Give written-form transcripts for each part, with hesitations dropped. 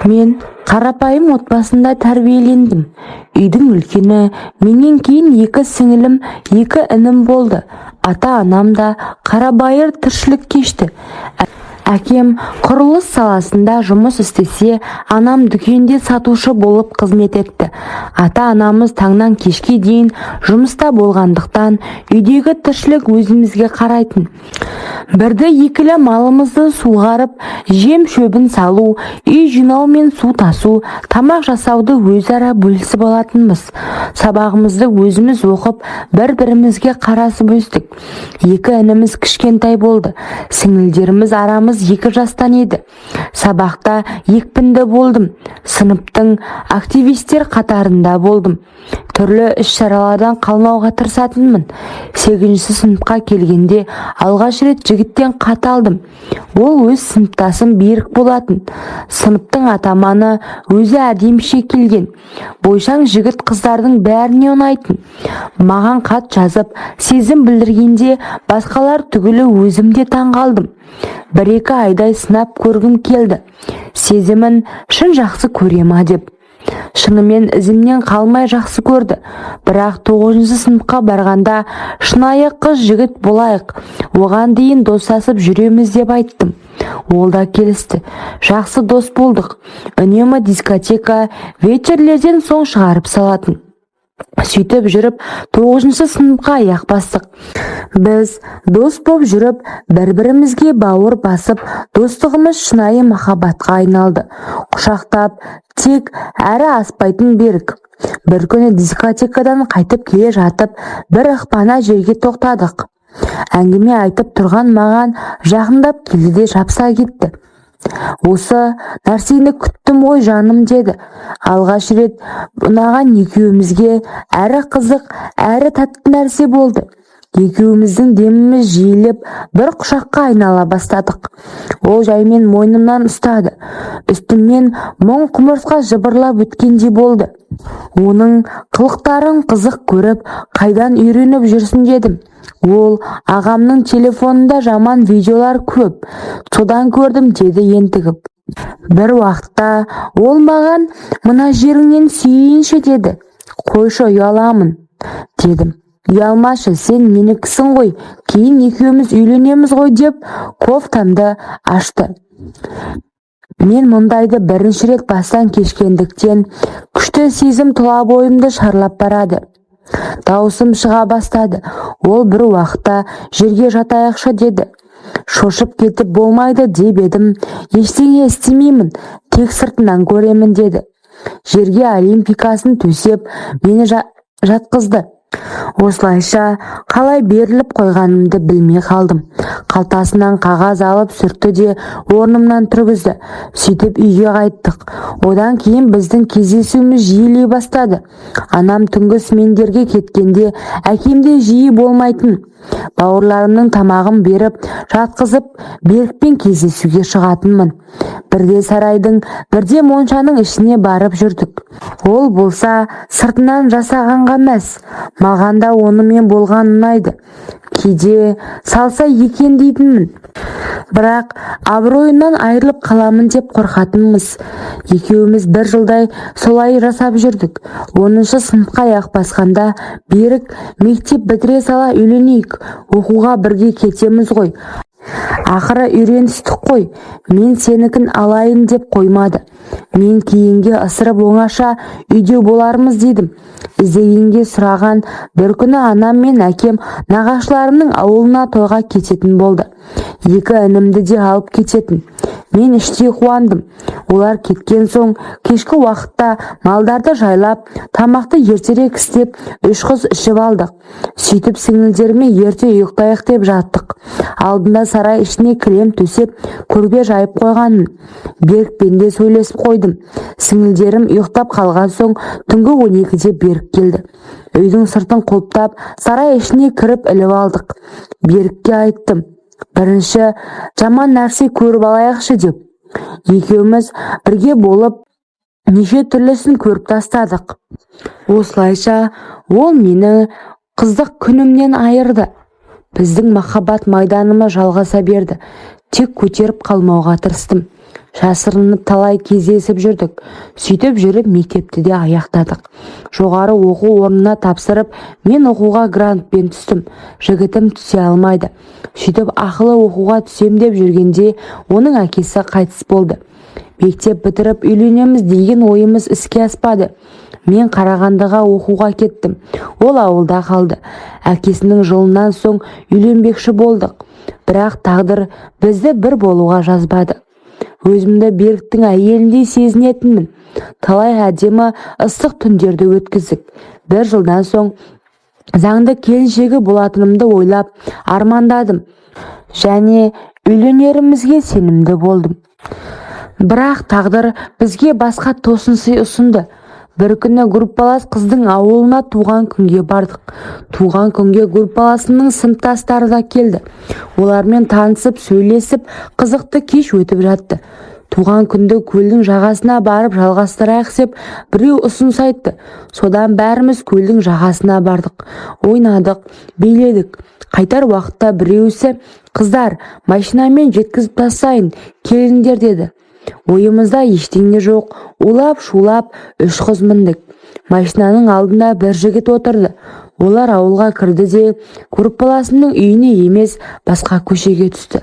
Мен қарапайым отбасында тәрбиелендім. Үйдің үлкені, менен кейін екі сіңілім, екі інім болды. Ата-анам да қарабайыр тіршілік кешті. Әкем құрылыс саласында жұмыс істесе, анам дүкенде сатушы болып қызмет етті. Ата-анамыз таңнан кешке дейін жұмыста болғандықтан, үйдегі тіршілік өзімізге қарайтын. Бірді-екілі малымызды суғарып, жем-шөбін салу, үй жинау мен су тасу, тамақ жасауды өзара бөлісіп алатынбыз. Сабағымызды өзіміз оқып, бір-бірімізге қарасып өстік. Екі ініміз кішкентай болды. Сіңілдеріміз арамыз 2 жастан еді. Сабақта екпінді болдым. Сыныптың активистер қатарында болдым. Түрлі іс-шаралардан қалмауға тырысатынмын. Сегізінші сыныпқа келгенде алғаш рет жігіттен хат алдым. Ол өз сыныптасым Берік болатын. Сыныптың атаманы, өзі әдеміше келген. Бойшаң жігіт қыздардың бәріне ұнайтын. Маған хат жазып, сезім білдіргенде басқалар түгілі өзім де таң қалдым. Бір-екі айдай сынап көргім келді. Сезімін шын жақсы көре ма деп. Шынымен ізімнен қалмай жақсы көрді. Бірақ тоғызыншы сыныпқа барғанда шынайы қыз жігіт болайық, оған дейін достасып жүреміз деп айттым. Ол да келісті. Жақсы дос болдық. Үнемі дискотека, вечерлерден соң шығарып салатын. Сөйтіп жүріп тоғызыншы сыныпқа аяқ бастық. Біз дос боп жүріп, бір-бірімізге бауыр басып, достығымыз шынайы махаббатқа айналды. Құшақтап, тек әрі аспайтын Берік. Бір күні дискотекадан қайтып келе жатып, бір ықпана жерге тоқтадық. Әңгіме айтып тұрған маған жақындап келді де жабыса кетті. «Осы нәрсені күттім ғой, жаным», – деді. Алғаш рет ұнаған екеумізге әрі қызық, әрі тәтті нәрсе болды. Екеуміздің деміміз жиілеп, бір құшаққа айнала бастадық. Ол жаймен мойнымнан ұстады. Үстімнен мың құмырсқа жыбырлап өткендей болды. Оның қылықтарын қызық көріп, «Қайдан үйреніп жүрсің?» дедім. Ол «Ағамның телефонында жаман видеолар көп, содан көрдім», – деді ентігіп. Бір уақытта ол маған «Мына жеріңнен сүйейінші» деді. «Қойшы, ұяламын», – дедім. «Ұялмашы, сен менікісің ғой, кейін екеуміз үйленеміз ғой», – деп кофтамды ашты. Мен мұндайды бірінші рет бастан кешкендіктен, күшті сезім тұла бойымды шарлап барады. Дауысым шыға бастады. Ол бір уақытта «Жерге жатайықшы» деді. Шошып кетіп, «Болмайды» деп едім, «Ештеңе істемеймін, тек сыртынан көремін», – деді. Жерге олимпикасын төсеп, мені жатқызды. Осылайша қалай беріліп қойғанымды білмей қалдым. Қалтасынан қағаз алып сүртті де орнымнан тұрғызды. Сөйтіп үйге қайттық. Одан кейін біздің кездесуіміз жиілей бастады. Анам түнгі смендерге кеткенде әкем де жиі болмайтын. Бауырларымның тамағын беріп, жатқызып, Берікпен кездесуге шығатынмын. Бірде сарайдың, бірде моншаның ішіне барып жүрдік. Ол болса сыртынан жасағанға мәз. Маған да онымен болған ұнайды. Кейде салса екен дейтінмін. Бірақ абыройымнан айырылып қаламын деп қорқатынмыз. Екеуміз бір жылдай солай жасап жүрдік. 10-сыныпқа аяқ басқанда Берік «Мектеп бітіре сала үйленейік, оқуға бірге кетеміз ғой. Ақыры үйреністік қой, мен сенікін алайын» деп қоймады. Мен кейінге ысырып, оңаша үйде болармыз дедім. Іздегенге сұраған бір күні анам мен әкем нағашыларымның ауылына тойға кететін болды. Екі інімді де алып кететін. Мен іштей қуандым. Олар кеткен соң кешкі уақытта малдарды жайлап, тамақты ертерек істеп, үш қыз ішіп алдық. Сөйтіп сіңілдеріме ерте ұйықтайық деп жаттық. Алдында сарай ішіне кілем төсеп, көрпе жайып қойғанмын. Берікпен де сөйлесіп қойдым. Сіңілдерім ұйықтап қалған соң түнгі 12-де Берік келді. Үйдің сыртын құлыптап, сарай ішіне кіріп іліп алдық. Берікке айттым, бірінші жаман нәрсе көріп алайықшы деп. Екеуміз бірге болып неше түрлісін көріп тастадық. Осылайша ол мені қыздық күнімнен айырды. Біздің махаббат майданымыз жалғаса берді. Тек көтеріп қалмауға тырыстым. Жасырынып талай кездесіп жүрдік. Сөйтіп жүріп мектепті де аяқтадық. Жоғары оқу орнына тапсырып, мен оқуға грантпен түстім. Жігітім түсе алмайды. Сөйтіп ақылы оқуға түсем деп жүргенде оның әкесі қайтыс болды. Мектеп бітіріп үйленеміз деген ойымыз іске аспады. Мен Қарағандыға оқуға кеттім. Ол ауылда қалды. Әкесінің жылынан соң үйленбекші болдық. Бірақ тағдыр бізді бір болуға жазбады. Өзімді Беріктің әйеліндей сезінетінмін. Талай әдемі ыстық түндерді өткіздік. Бір жылдан соң заңды келіншегі болатынымды ойлап армандадым. Және үйленерімізге сенімді болдым. Бірақ тағдыр бізге басқа тосын сый ұсынды. Бір күні группалас қыздың ауылына туған күнге бардық. Туған күнге группаласымның сыныптастары да келді. Олармен танысып, сөйлесіп, қызықты кеш өтіп жатты. Туған күнді көлдің жағасына барып жалғастырайық деп біреу ұсыныс айтты. Содан бәріміз көлдің жағасына бардық. Ойнадық, биледік. Қайтар уақытта біреусі: "Қыздар, машинамен жеткізіп тастайын, келіңдер", – деді. Ойымызда ештеңе жоқ, улап-шулап үш қыз міндік. Машинаның алдында бір жігіт отырды. Олар ауылға кірді де, группаласымның үйіне емес, басқа көшеге түсті.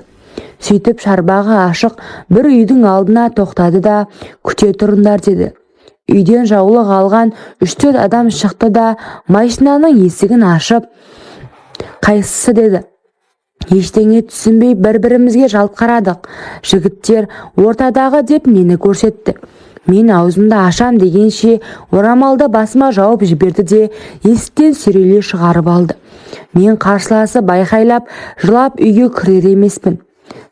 Сөйтіп шарбағы ашық бір үйдің алдына тоқтады да, "Күте тұрыңдар", – деді. Үйден жаулық алған үш-төрт адам шықты да, машинаның есігін ашып, "Қайсысы?" – деді. Ештеңе түсінбей бір-бірімізге жалт қарадық. Жігіттер "Ортадағы" деп мені көрсетті. Мен аузымды ашам дегенше орамалды басыма жауып жіберді де, есіктен сүйрелей шығарып алды. Мен қарсыласып айқайлап, жылап үйге кірер емеспін.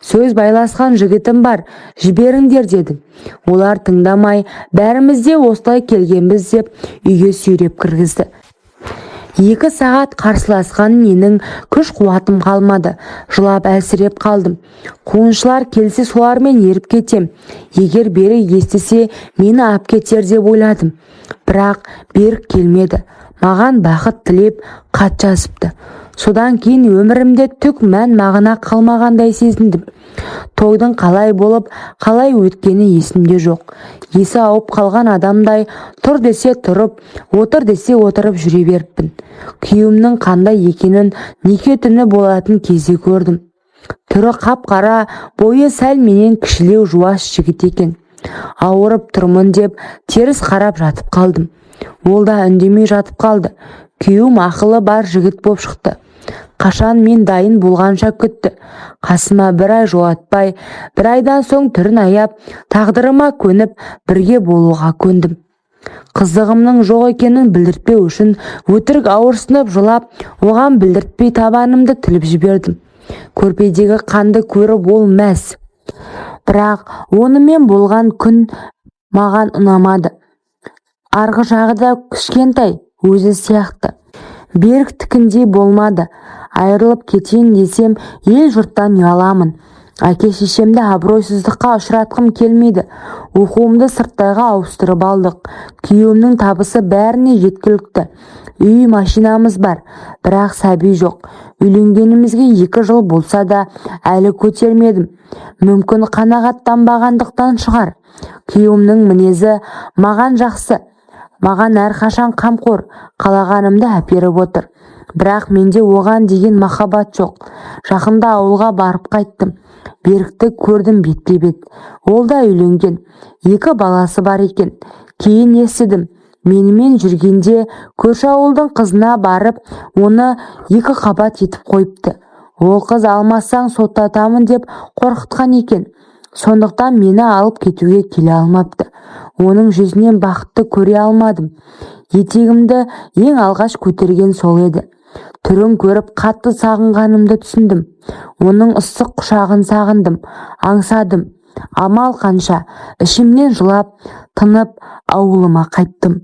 "Сөз байласқан жігітім бар, жіберіңдер", – дедім. Олар тыңдамай, "Бәріміз де осылай келгенбіз" деп үйге сүйреп кіргізді. 2 сағат қарсыласқан менің күш-қуатым қалмады. Жылап әлсіреп қалдым. Қуғыншылар келсе, солармен еріп кетем. Егер Берік естісе, мені ап кетер деп ойладым. Бірақ Берік келмеді. Маған бақыт тілеп хат жазыпты. Содан кейін өмірімде түк мән-мағына қалмағандай сезіндім. Тойдың қалай болып, қалай өткені есімде жоқ. Есі ауып қалған адамдай тұр десе тұрып, отыр десе отырып жүре беріппін. Күйеуімнің қандай екенін неке түні болатын кезде көрдім. Түрі қап-қара, бойы сәл менен кішілеу, жуас жігіт екен. Ауырып тұрмын деп теріс қарап жатып қалдым. Ол да үндемей жатып қалды. Күйеуім ақылы бар жігіт боп шықты. Қашан мен дайын болғанша күтті. Қасыма бір ай жолатпай, бір айдан соң түрін аяп, тағдырыма көніп, бірге болуға көндім. Қыздығымның жоқ екенін білдіртпеу үшін өтірік ауырсынып жылап, оған білдіртпей табанымды тіліп жібердім. Көрпедегі қанды көріп ол мәз. Бірақ онымен болған күн маған ұнамады. Арғы жағы да кішкентай, өзі сияқты. Беріктікіндей болмады. Айырылып кетейін десем, ел-жұрттан ұяламын. Әке-шешемді абыройсыздыққа ұшыратқым келмейді. Оқуымды сырттайға ауыстырып алдық. Күйеуімнің табысы бәріне жеткілікті. Үй, машинамыз бар. Бірақ сәби жоқ. Үйленгенімізге 2 жыл болса да әлі көтермедім. Мүмкін, қанағаттанбағандықтан шығар. Күйеуімнің мінезі маған жақсы. Маған әрқашан қамқор, қалағанымды әперіп отыр. Бірақ менде оған деген махаббат жоқ. Жақында ауылға барып қайттым. Берікті көрдім бетпе-бет. Ол да үйленген. Екі баласы бар екен. Кейін естідім. Менімен жүргенде көрші ауылдың қызына барып, оны екі қабат етіп қойыпты. Ол қыз "Алмасаң, соттатамын" деп қорқытқан екен. Сондықтан мені алып кетуге келе алмапты. Оның жүзінен бақытты көре алмадым. Етегімді ең алғаш көтерген сол еді. Түрін көріп қатты сағынғанымды түсіндім. Оның ыстық құшағын сағындым, аңсадым. Амал қанша, ішімнен жылап, тынып ауылыма қайттым.